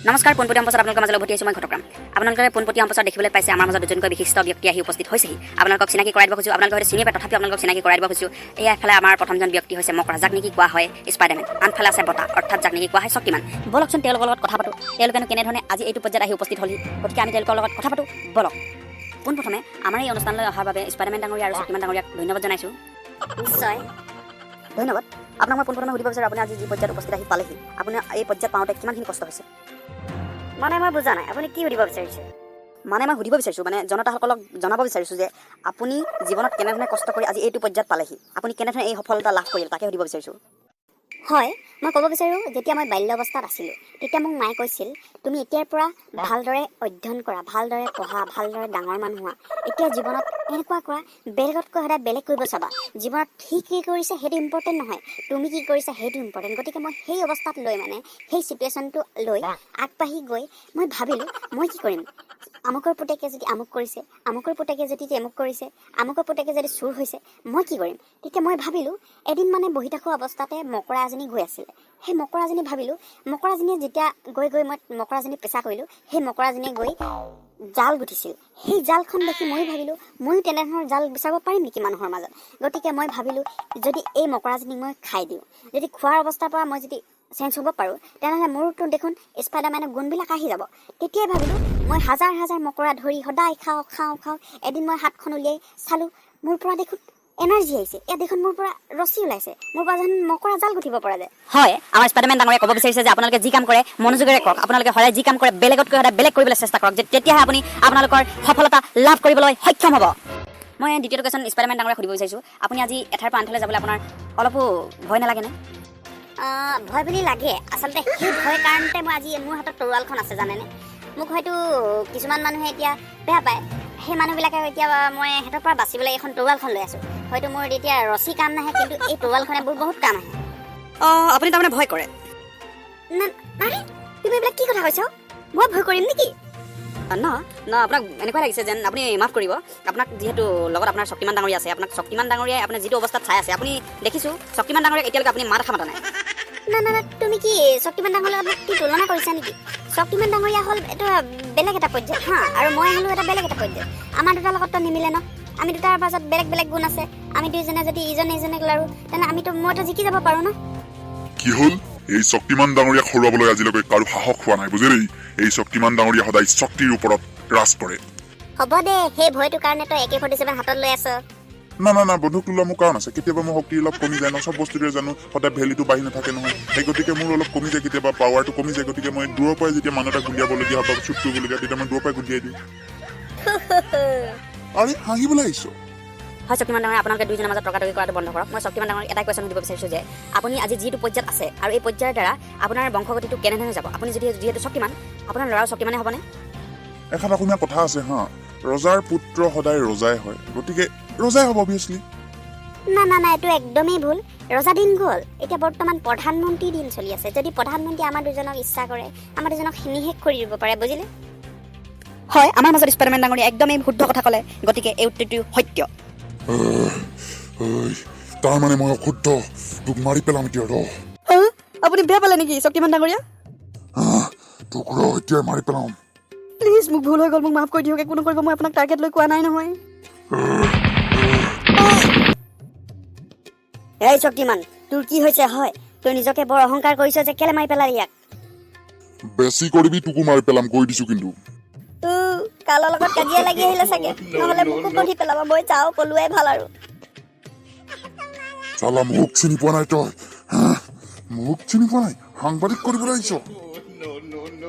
নমস্কাৰ, পোনপটীয়া সম্প্ৰচাৰ আপোনালোকৰ মাজলৈ উভতি আহিছোঁ। মই ঘটকৰাম। আপোনালোকে পোনপটীয়া সম্প্ৰচাৰ দেখিবলৈ পাইছে, আমাৰ মাজত দুজনকৈ বিশিষ্ট ব্যক্তি আহি উপস্থিত হৈছেহি। আপোনালোকক চিনাকি কৰাই দিব খুজিছোঁ। আপোনালোকে হয়তো চিনি পায়, তথাপিও আপোনালোকক চিনাকি কৰাই দিব খুজিছোঁ। এয়া এফালে আমাৰ প্ৰথমজন ব্যক্তি হৈছে মকৰা, যাক নেকি কোৱা হয় স্পাইডাৰমেন। আনফালে আছে বতাহ, অৰ্থাৎ যাক নেকি কোৱা হয় শক্তিমান। ব'লকচোন, তেওঁলোকৰ লগত কথা পাতোঁ, তেওঁলোকেনো কেনেধৰণে আজি এইটো পৰ্যায়ত আহি উপস্থিত হ'লহি। গতিকে আমি তেওঁলোকৰ লগত কথা পাতোঁ ব'লক। পোনপ্ৰথমে আমাৰ এই অনুষ্ঠানলৈ অহাৰ বাবে স্পাইডাৰমেন ডাঙৰীয়া আৰু শক্তিমান ডাঙৰীয়াক ধন্যবাদ জনাইছোঁ। নিশ্চয়। ধন্যবাদ আপোনাক। মই পোনপ্ৰথমে সুধিব বিচাৰোঁ, আপুনি আজি যি পৰ্যায়ত উপস্থিত আহি পালেহি, আপোনাৰ এই পৰ্যায়ত পাওঁতে কিমানখিনি কষ্ট হৈছে? মানে মই বুজা নাই, আপুনি কি সুধিব বিচাৰিছে? মানে মই সুধিব বিচাৰিছোঁ, মানে জনতাসকলক জনাব বিচাৰিছোঁ যে আপুনি জীৱনত কেনেধৰণে কষ্ট কৰি আজি এইটো পৰ্যায়ত পালেহি, আপুনি কেনেধৰণে এই সফলতা লাভ কৰিলে, তাকে সুধিব বিচাৰিছোঁ। হয়, মই ক'ব বিচাৰোঁ, যেতিয়া মই বাল্য অৱস্থাত আছিলোঁ, তেতিয়া মোক মায়ে কৈছিল, তুমি এতিয়াৰ পৰা ভালদৰে অধ্যয়ন কৰা, ভালদৰে পঢ়া, ভালদৰে ডাঙৰ মানুহ হোৱা। এতিয়া জীৱনত এনেকুৱা কৰা, বেলেগতকৈ সদায় বেলেগ কৰিব চাবা। জীৱনত সি কি কৰিছে সেইটো ইম্পৰ্টেণ্ট নহয়, তুমি কি কৰিছা সেইটো ইম্পৰ্টেণ্ট। গতিকে মই সেই অৱস্থাত লৈ, মানে সেই চিটুৱেশ্যনটো লৈ আগবাঢ়ি গৈ মই ভাবিলোঁ, মই কি কৰিম? আমুকৰ পুতেকে যদি আমুক কৰিছে, আমুকৰ পুতেকে যদি আমুক কৰিছে, আমুকৰ পুতেকে যদি চুৰ হৈছে, মই কি কৰিম? তেতিয়া মই ভাবিলোঁ, এদিন মানে বহি থকা অৱস্থাতে মকৰা এজনী গৈ আছিলে। সেই মকৰাজনী ভাবিলোঁ, মকৰাজনীয়ে যেতিয়া গৈ গৈ মই মকৰাজনী পেছা কৰিলোঁ, সেই মকৰাজনীয়ে গৈ জাল গুঠিছিল। সেই জালখন দেখি ময়ো ভাবিলোঁ, ময়ো তেনেধৰণৰ জাল বিচাৰিব পাৰিম নেকি মানুহৰ মাজত? গতিকে মই ভাবিলোঁ, যদি এই মকৰাজনীক মই খাই দিওঁ, যদি খোৱাৰ অৱস্থাৰ পৰা মই যদি চেঞ্জ হ'ব পাৰোঁ, তেনেহ'লে মোৰতো দেখোন স্পাইডাৰমেনৰ গুণবিলাক আহি যাব। তেতিয়াই ভাবিলোঁ, মই হাজাৰ হাজাৰ মকৰা ধৰি সদায় খাওঁ, খাওঁ, খাওঁ। এদিন মই হাতখন উলিয়াই চালোঁ, মোৰ পৰা দেখোন এনাৰ্জি আহিছে। ইয়াত দেখোন মোৰ পৰা ৰছী ওলাইছে, মোৰ পৰা দেখোন মকৰা জাল গুঠিব পৰা যায়। হয়, আমাৰ স্পাইডাৰমেন ডাঙৰীয়াই ক'ব বিচাৰিছে যে আপোনালোকে যি কাম কৰে মনোযোগেৰে কৰক। আপোনালোকে সদায় যি কাম কৰে বেলেগতকৈ সদায় বেলেগ কৰিবলৈ চেষ্টা কৰক, যে তেতিয়াহে আপুনি আপোনালোকৰ সফলতা লাভ কৰিবলৈ সক্ষম হ'ব। মই দ্বিতীয়টো কুৱেশ্যন স্পাইডাৰমেন ডাঙৰীয়াক সুধিব বিচাৰিছোঁ, আপুনি আজি এঠাইৰ পৰা আনঠাইলৈ যাবলৈ আপোনাৰ অলপো ভয় নালাগেনে? ভয় বুলি লাগে। আচলতে সেই ভয় কাৰণতে মই আজি মোৰ হাতত তৰোৱালখন আছে, জানেনে? মোক হয়তো কিছুমান মানুহে এতিয়া বেয়া পায়। সেই মানুহবিলাকে এতিয়া মই সিহঁতৰ পৰা বাচিবলৈ এইখন তৰোৱালখন লৈ আছোঁ। হয়তো মোৰ তেতিয়া ৰছী কাম নাহে, কিন্তু এই তৰোৱালখনে মোৰ বহুত কাম আহে। অঁ, আপুনি তাৰমানে ভয় কৰে? না আৰে, তুমি এইবিলাক কি কথা কৈছা? মই ভয় কৰিম নেকি? না না, আপোনাক এনেকুৱা লাগিছে যেন। আপুনি মাফ কৰিব, আপোনাক যিহেতু লগত আপোনাৰ শক্তিমান ডাঙৰীয়া আছে, আপোনাক শক্তিমান ডাঙৰীয়াই আপোনাৰ যিটো অৱস্থাত চাই আছে, আপুনি দেখিছোঁ শক্তিমান ডাঙৰীয়াক এতিয়ালৈকে আপুনি মাত এষাৰ মাতা নাই। না না না, তুমি কি শক্তিমান ডাঙৰীয়াৰ লগত কি তুলনা কৰিছা নেকি? শক্তিমান ডাঙৰীয়া হ'ল এইটো বেলেগ এটা পৰ্যায় হা, আৰু মই হ'লো এটা বেলেগ এটা পৰ্যায়। আমাৰ দুটাৰ লগততো নিমিলে ন? আমি দুটাৰ মাজত বেলেগ বেলেগ গুণ আছে। আমি দুইজনে যদি ইজনে ইজনক লাৰো, তেনে আমিতো মইতো জিকি যাব পাৰোঁ ন? কি হ'ল? এই শক্তিমান ডাঙৰীয়াক হৰুৱাবলৈ আজিলৈকে কাৰো সাহস হোৱা নাই, বুজিলি? এই শক্তিমান ডাঙৰীয়া সদায় শক্তিৰ ওপৰত ৰাজ কৰে। হ'ব দে, সেই ভয়টোৰ কাৰণে তই একে 47 হাতত লৈ আছ। না না না, বন্ধুক তোলা মোৰ কাৰণ আছে। কেতিয়াবা মোৰ শক্তি অলপ কমি যায় ন। চব বস্তুৰে জানো সদায় ভেলুটো বাঢ়ি নাথাকে? নহয়। সেই গতিকে মোৰ অলপ কমি যায়, কেতিয়াবা পাৱাৰটো কমি যায়। গতিকে মই দূৰৰ পৰাই যেতিয়া মানুহ এটা গুলিয়াবলগীয়া হয় বা শ্বুট কৰিবলগীয়া, তেতিয়া মই দূৰৰ পৰাই গুলিয়াই দিওঁ। আৰে, হাঁহিবলৈ আহিছ? হয় শক্তিমান ডাঙৰীয়া, আপোনালোকে দুইজনৰ মাজত তৰ্কাতৰ্কি কৰাটো বন্ধ কৰক। মই শক্তিমান ডাঙৰীয়াক এটাই কুৱেশ্যন সুধিব বিচাৰিছোঁ যে আপুনি আজি যিটো পৰ্যায়ত আছে আৰু এই পৰ্যায়ৰ দ্বাৰা আপোনাৰ বংশগতিটো কেনেধৰণে যাব? আপুনি যদি যিহেতু শক্তিমান, আপোনাৰ ল'ৰাও শক্তিমানে হ'বনে? এখন অসমীয়া কথা আছে হা, ৰজাৰ পুত্ৰ সদায় ৰজাই হয়। গতিকে ৰজাই হ'ব অভিয়াছলি। না না না, এইটো একদমেই ভুল। ৰজা দিন গ'ল, এতিয়া বৰ্তমান প্ৰধানমন্ত্ৰীৰ দিন চলি আছে। যদি প্ৰধানমন্ত্ৰী আমাৰ দুজনক ইচ্ছা কৰে, আমাৰ দুজনক নিশেষ কৰি দিব পাৰে, বুজিলে? হয়, আমাৰ মাজত স্পাইডাৰমেন ডাঙৰীয়া একদমেই শুদ্ধ কথা ক'লে। গতিকে এই উত্তৰটো সত্য। তাৰ মানে মই অশুদ্ধ? তোক মাৰি পেলাম এতিয়া, ৰ। আপুনি বেয়া পালে নেকি শক্তিমান ডাঙৰীয়া? তোক ৰ, এতিয়াই মাৰি পেলাম। প্লিজ, মোক ভুল হৈ গ'ল, মোক মাফ কৰি দিয়ক। একো নকৰিব, মই আপোনাক টাৰ্গেট লৈ কোৱা নাই নহয়। এই শক্তিমান, তোৰ কি হৈছে হয়? তই নিজকে বৰ অহংকাৰ কৰিছ যে কেলে মাৰি পেলালি ইয়াক? বেছি কৰিবি, তোকো মাৰি পেলাম, কৈ দিছো কিন্তু। কালৰ লগত কাজিয়া লাগি আহিলে চাগে, নহ'লে মোকো বধি পেলাব। মই যাওঁ, পলোৱাই ভাল আৰু। চালা, মোক চিনি পোৱা নাই তই, হা? মোক চিনি পোৱা নাই? সাংবাদিক কৰিবলৈ আহিছ?